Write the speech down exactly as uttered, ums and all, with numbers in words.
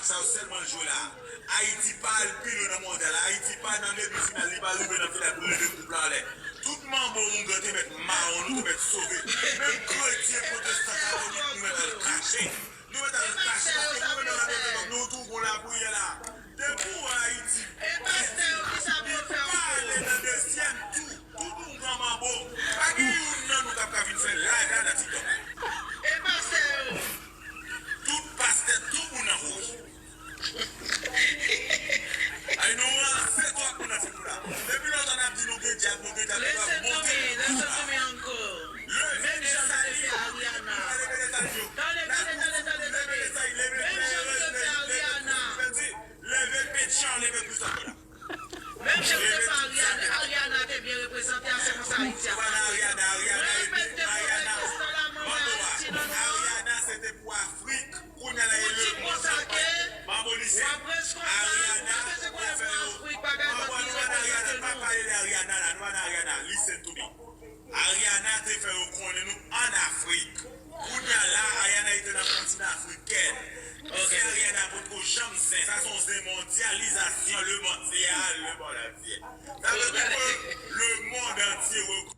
Sa yo sèlman l jwe la. Ayiti pa al pi lwen nan mondyal la. Ayiti pa nan demi final, li pa rive nan final pou l leve koup la anlè. Tout manbo oungan te mèt mawon, nou te mèt sove. Menm kretyen pwotestan katolik, nou mèt al kache. Nou mèt al kache paske nou menm nan Pòtoprens, nou tou gon lapriyè la. Depi w wè Ayiti pèdi, li pa ale nan dezyèm tou. Tout oungan manbo. Pa gen youn nan nou k ap ka vin fè live la nan TikTok. Tout pastè, tout moun nan kouri. Ay, nou ranse twòp moun nan figi nou la. Depi lontan n ap di nou gen dyab, nou gen dyab, nou ap monte. Leve Dessalines, nou pa leve Dessalines yo. Lakous, leve Dessalines, leve Perez, leve Perez, leve Petchan, leve Christophe la. Menm jan yo te fè Ariana, Ariana te byen reprezante a, se konsa Ayiti ap pase. Mwen repete pwomès Sòlaman bay Ayiti nan non an. Ariana se te pou Afrik. Kounye a la e lemond k ap pale. Manbo listen. Ariana te fè yo. Manbo nou pa nan Ariana, pa pale de Ariana la, nou pa nan Ariana. Listen to me. Ariana te fè yo konnen nou ann Afrik. Kounye a la, Ariana rete nan kontinan afriken. Misye Ariana potko janm zen. Sa se yon zen mondyalizasyon, lemondyal, lemondyal. Sa vle di ke lemonn antye rekonèt